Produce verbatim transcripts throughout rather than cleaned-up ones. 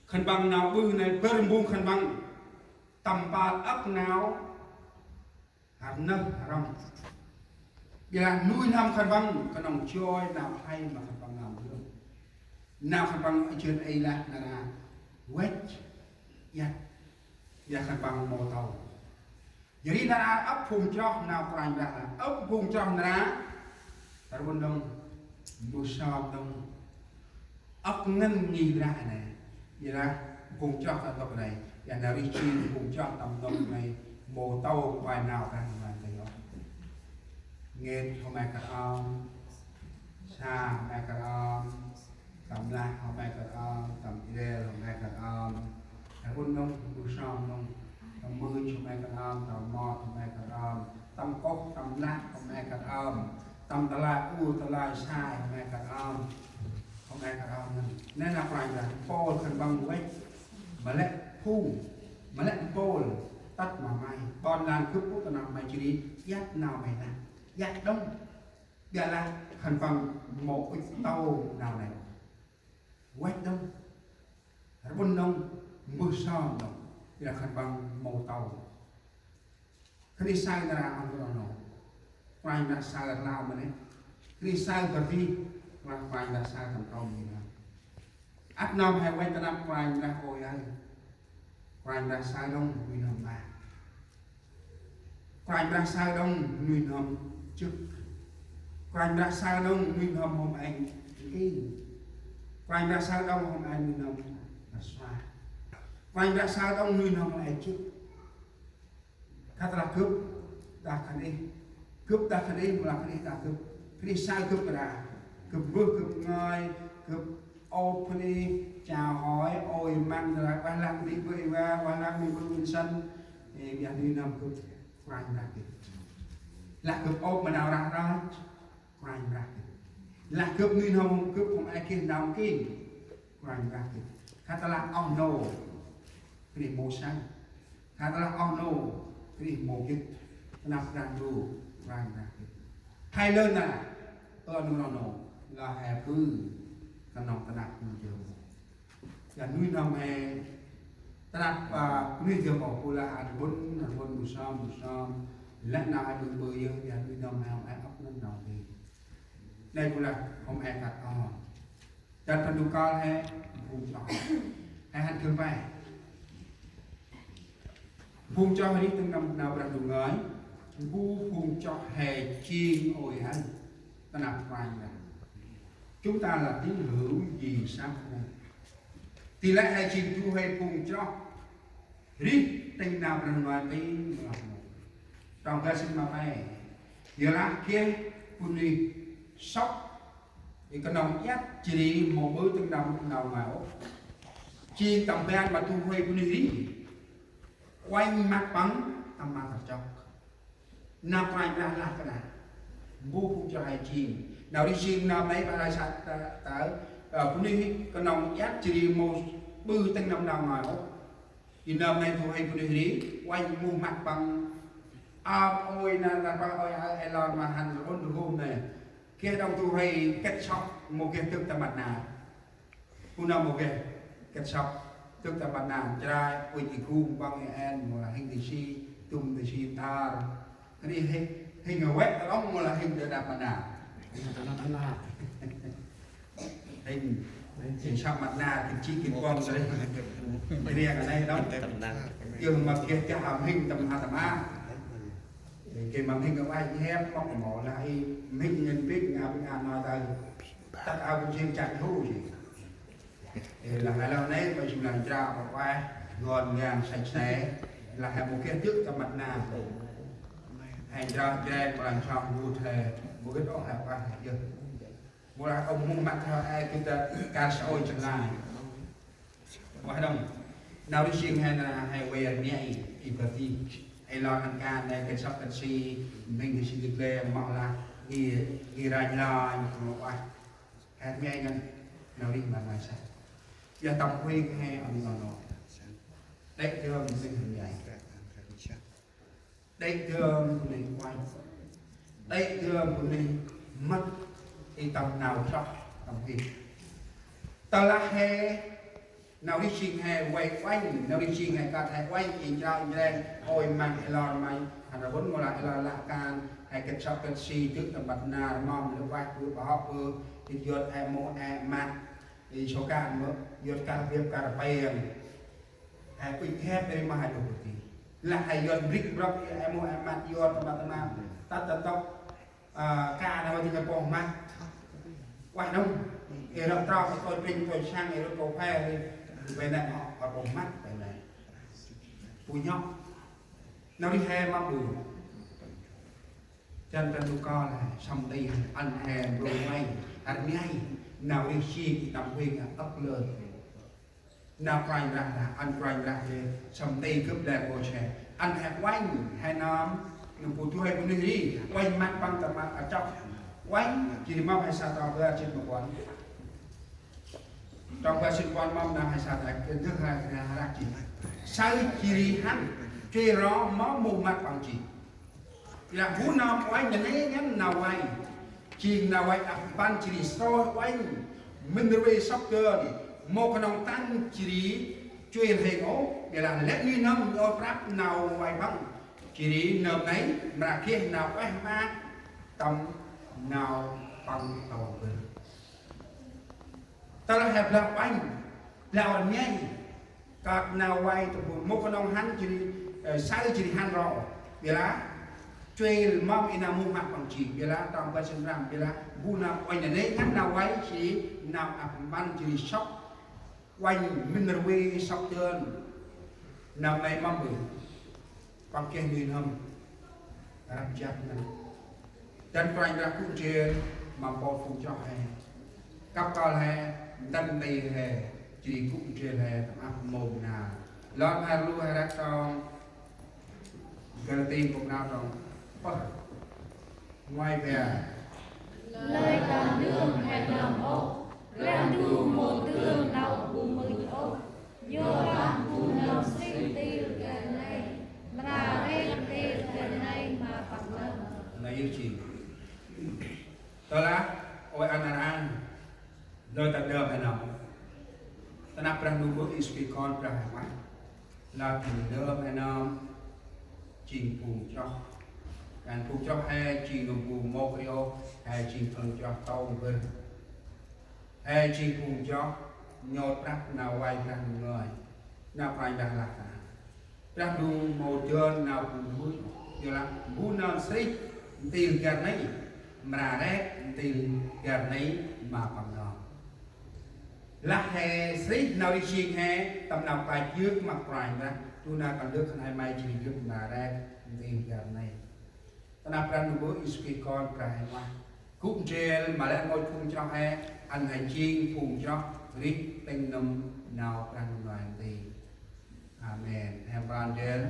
Khân păng nau ƀư nây bâr mbung khân păng tâm pal âk nau hăr nơh hơrăm. Ƀiălah nuih n'hâm khân păng knŏng joi nau khlay ma khân păng nau mlâm. Nau khân păng jêr ê lah nar aơ văch iăt, ƀiălah khân păng mâu tâu. Jêh ri nar aơ âk phung chroh nau Kôranh Brah lah, âk phung chroh nar aơ, ta rƀŭn đŏng, mbơh sơm đŏng, âk ngăn ngih Brah nây. Ƀiălah phung chroh ta ntŭk nây, ƀiălah nar aơ jêng phung chroh tâm ntŭk nây mâu tâu khlay nau Brah nây ta yơh. Ngêt hôm e kăt ơm, sa hôm e kăt ơm, tâm lah hôm e kăt ơm, tâm Israel hôm e kăt ơm, ta rƀŭn đŏng, mbơh sơm đŏng, tâm Mưch hôm e kăt ơm, tâm Mot hôm e kăt ơm, tâm Kôh, tâm Lah hôm e kăt ơm, tâm Tơlơi Ur, Tơlơi Sai hôm e kăt ơm, hôm e kăt ơm ngăn. Nê nau Kôranh Brah, Pôl khân păng văch, ma lĕ phung, ma lĕ Pôl, tât ma may, ƀon lan gâp ŭch ta nau may jêh ri, iăt nau may lah, iăt đŏng. Ƀiălah khân păng mâu ŭch tâu nau nây. Văch đŏng, rƀŭn đŏng, mbơh sơm đŏng, ƀiălah khân păng mâu tâu. Khân ay say nar aơ ăn kơt nô. Kôranh Brah say rlau ma nê. Khân ay say bơh di, Kôranh Brah say tâm trôm nê. Ăt nơm he văch ta năp Kôranh Brah ôi ơi. Kôranh Brah say đŏng nuih n'hâm ma. Kôranh Brah say đŏng nuih n'hâm Jâk. Kôranh Brah say đŏng nuih n'hâm hôm anh King. Kôranh Brah say đŏng hôm anh nuih n'hâm Brah Sua. Kôranh Brah say đŏng nuih n'hâm hôm anh Jâk. Khât lah gâp đah khân ay. Gâp đah khân ay, mâu lah khân ay đah gâp. Khân ay say gâp ƀiălah. Gâp mbơh, gâp ngơi, gâp ôp khân ay, chào hỏi, ôi măng, dah lah, ueh lah khân ay bơh Êva, ueh lah khân ay bơh Vincent. Ê, ƀiălah nuih n'hâm gâp Kôranh Brah gâp. Lah gâp ôp ma nau rah rach, Kôranh Brah gâp. Lah gâp nuih n'hâm gâp hôm e geh nau King, Kôranh Brah gâp. Khât lah oh nô, khân ay mâu say. Khât lah oh nô, khân ay mâu gĭt. Ta năp Brah Ndu, Kôranh Brah gâp. He lơ na, ơ nô nô nô, lah he bơh, knŏng ta năp Brah Ndu. Ƀiălah nuih n'hâm he, ta năp, a, nuih n'hâm ôh, bu lah ăn ƀŭn, ăn ƀŭn mbơh sơm, mbơh sơm. Lĕ nau ăn ƀŭn bơh yơh, ƀiălah nuih n'hâm he, hôm e âk ngăn nau bơh. Nây bu lah hôm e kăt ơm. Dah Brah Ndu kơl he, phung chroh. He hăn gâp pe. Phung chroh ri tâm nau Brah Ndu ngơi, bu phung chroh he jêng ôi ơi, ta năp Kôranh Brah. Chúng ta là tín hữu gì sáng hôm nay? Tơlah lĕ he jêng du huê phung chroh, rêh tĭng nau Brah Ndu ngơi tĭng mlŏm mô. Trong bar jêt ma pe. Ƀiălah geh bunuyh sŏk, i knŏng iăt jêh ri mâu ƀư tĭng nau, nau ngơi ôh. Jêng tâm ban ma du huê bunuyh rêh. Uănh măt păng tâm ma tâm chok. Nau Kôranh Brah lah kơt nây. Bu phung chroh he jêng. Nau rêh jêng nau nây Brah lah săk ta, ta, ơ, bunuyh knŏng iăt jêh ri mâu ƀư tĭng nâm nau ngơi ôh. I nơm nây du huê bunuyh rêh, uănh muh măt păng. Ăp ôi nơm, nơm păng ôi, ơ, ê lor ma hăn rƀŭn rhum nê. Geh đŏng du huê kĕt sŏk, mâu geh dâk ta măt nar. Bu nơm mâu geh kĕt sŏk, dâk ta măt nar, chrai, uănh i gung, păng i en, mâu lah hêng tê si, dŭm tê si, tar. Kơt nây hêng, hêng a vĕ ta đŏng, mâu lah hêng ta năp măt nar. Hêng, hêng săp măt nar, kĭn chi, kĭn păng, kĭn riêng a nây đŏng. Yơh ma geh chah a mhĭng tâm a tâm a. Geh ma mhĭng a vay hep, păng mâu lah i mhĭng ngăn bĭk, ngă bĭk ngă noi tơ. Tăk a bĭk jêng chăk thu jêng. Ê, lah he lah nây, ma jêng lah nchra păng ueh, ngon ngang sạch sẽ. Lah he mâu geh dâk ta măt nar. He nchra jreng, mâu lah nchra mut he, mâu gĭt ôh he ueh yơh. Mâu lah ôh mŭt măt he, ê, gĭt ta kar sa ôi chăng lai. Ueh đŏng. Nau rêh jêng he nơm he vay rnê i, i bơh di. Ê lor ăn kan nê kĕt sŏk kĕt si, mhĭng kĕt si kĕt gle, mâu lah ngih, ngih ranh lanh, mâu ueh. He rnê ngăn, nau rêh ma ngai sa. Ƀiălah tâm huêng he ăn nô nô. Đê̆ dơm bunuyh rnê. Đê̆ dơm bunuyh uănh. Đê̆ dơm bunuyh mât i tâm nau chroh tâm huêng. Tơlah he Nau rêh jêng he vay uănh, nau rêh jêng he kơt he uănh, i nchra i nchra, ôi măng i lor măng, hăn rƀŭn mâu lah i lor lah kan, he kĭt sŏk kĭt si, dŭt tâm ƀăt nar, mâm lĕ vah bư, bơh bư, i yot he mâu he măt, i sô kan mâu, yot kar biăp kar pêng. He uănh hep ri ma he dôk ti. Lah he yot mrĭk brŏk, he mâu he măt, yot tâm ƀăt nar, tât tât tât. Ơ, ka nau ti ka pôh măt. Ueh nŭng. Ê rŏ trao, ê kôi pring, kôi săng, ê rŏ kôi phe, ê, bê nê hŏ, kôi pôh măt, bê nê. Bu nhŏk. Nau rêh he mâm bu. Dăn dăn bu kơl he, sâm ti he, ăn he, bu may, ăn may. Nau rêh jêng, tâm huêng, ăp lơ. Nau Kôranh Brah lah, ăn Kôranh Brah he, sâm ti gâp đe kôch he. Ăn he uănh, he nơm, nơm bu du he bunuyh ri, uănh măt păng tâm măt achok. Uănh, jêh ri mâm he sa trong bar jê̆t ma puăn. Trong bar jê̆t puăn mâm nơm he sa trong, kơ dơh he, he, he rah jêh. Saơ jêh ri hăn, chuê ro mâm mâu măt păng jêh. Lah bu nơm uănh nanê̆ ngăn nau vay. Jêng nau vay ăp mpăn jêh ri srôih uănh. Mĭn rvê sŏk dơn. Mâu knŏng tăng jêh ri chuê rhêng ôh. Ƀiălah lĕ nuih n'hâm nhŏ prăp nau vay păng. Jêh ri nơm nây mra geh nau ueh maak tâm nau păng tông bơh. Tơlah he blau uănh, blau rnhăi, kơt nau vay tâm bu mâu knŏng hăn jêh ri, ơ, saơ jêh ri hăn ro. Ƀiălah, chuê mâm i nau mâu măt păng jêh. Ƀiălah, trong bar jê̆t prăm, ƀiălah, bu nơm uănh nanê̆ ngăn nau vay jêh ri nau ăp mpăn jêh ri sŏk. Uănh mĭn rvê sŏk dơn. Nơm nây mâm bơh. Păng geh nuih n'hâm. Răp jăp nơm. Dăn Kôranh Brah gŭ ndrel ma mpôl phung chroh he. Kăp kơl he, dăn nti he, jêh ri gŭ ndrel he, tâm ăp mông nau. Lor he rlu he răk trong, Galati mpôl nau trong pơh. Ngoai be. Lơi ta ndơm he nơm ôh, Brah Ndu mâu dơn nau bu mưch ôh. Yorlah bu nơm srih ntil geh nây, mra rêh ntil geh nây ma păng nơm. Nây yơh jêng. Tơlah, ôi ăn ar ăn, lơi ta ndơm he nơm. Ta năp Brah Ndu Yêsu Krist Kon Brah he măt. Lah ta ndơm he nơm, jêng phung chroh. Kan phung chroh he jêng nơm bu mâu kri ôh, he jêng phung chroh tông bơh. He jêng phung chroh, nhŏ prăp nau vay Brah Ndu ngơi. Nau Kôranh Brah lah ta. Brah Ndu mâu dơn nau bu mưch, yorlah bu nơm srih ntil geh nây, mra rêh ntil geh nây ma păng nơm. Lah he srih nau rêh jêng he, tâm nau klach yơk ma Kôranh Brah, du nau kăl dơk khân ay may jêh ri yơk mra rêh ntil geh nây. Ta năp Brah Ndu Yêsu Krist Kon Brah he măt. Gŭ ndrel ma lĕ rngôch phung chroh he, ăn he jêng phung chroh rêh tĭng nâm nau Brah Ndu ngơi nti. Amen. He mra ndrel,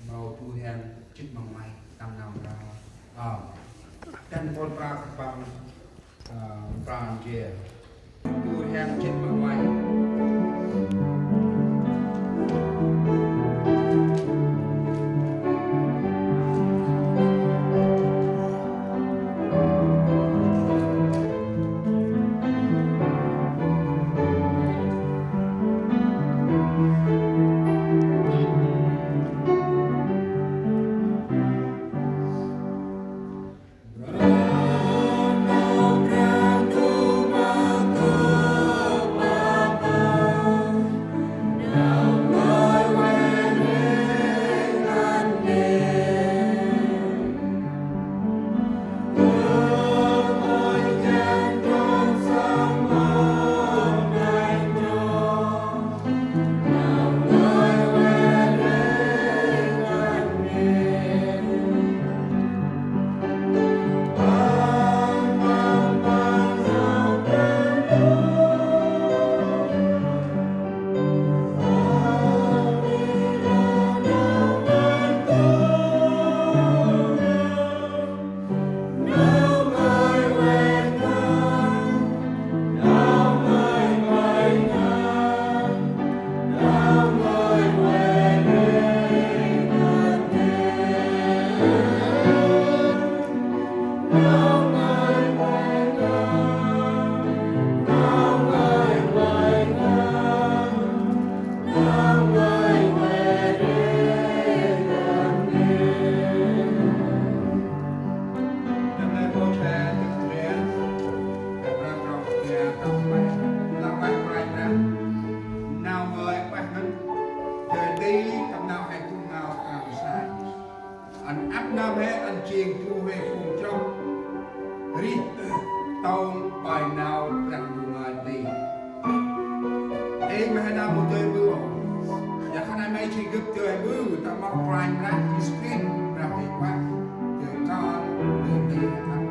mâu du rhiăng jê̆t ma ngoai, tâm nau mra. Ơ. Dăn mpôl mra kơ păng, ơ, mra ndrel. Du rhiăng jê̆t ma ngoai. Ê, mhe nau mâu dơi ƀư ôh. Yor khân ay mhe jêng gâp dơi ƀư, tâm mâp Kôranh Brah Yêsu Krist, Brah huêng ueh, dơi Kon, dơi Nti, tâm mâp.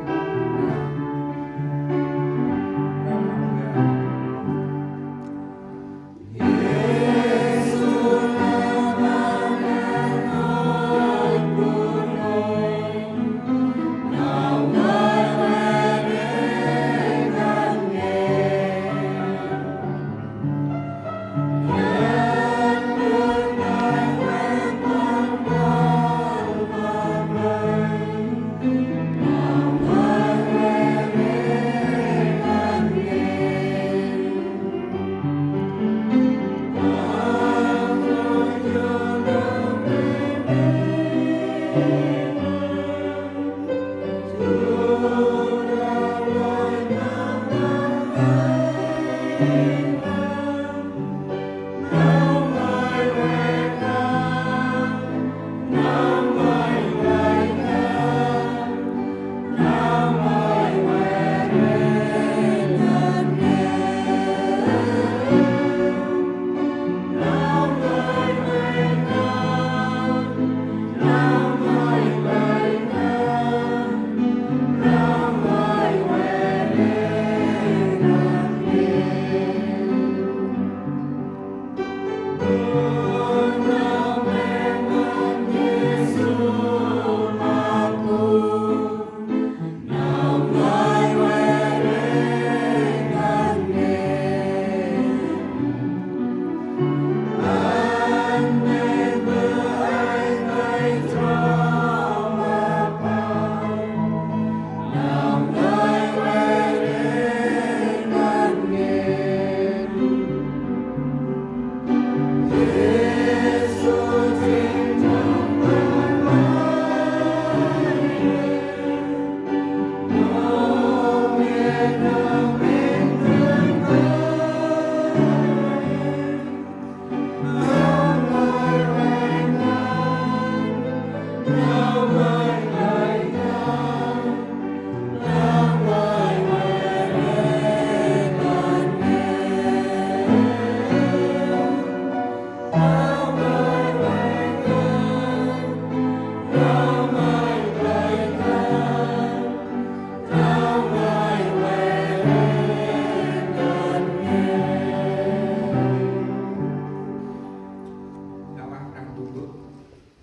Nau ăp Brah Ndu Mbơ̆,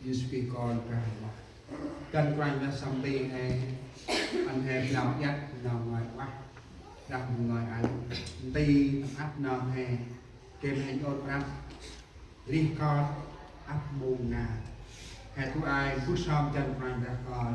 Yêsu Krist Kon Brah Huêng Ueh. Dăn Kôranh Brah săm nti he, ăn he blao iăt nau ngơi ueh, đah nau ngơi ăn. Nti tâm ăp nơm he, gay ma he nhŭp prăp, rêh kơt, ăp mông nar. He tu ai mbơh sơm dăn Kôranh Brah Kon,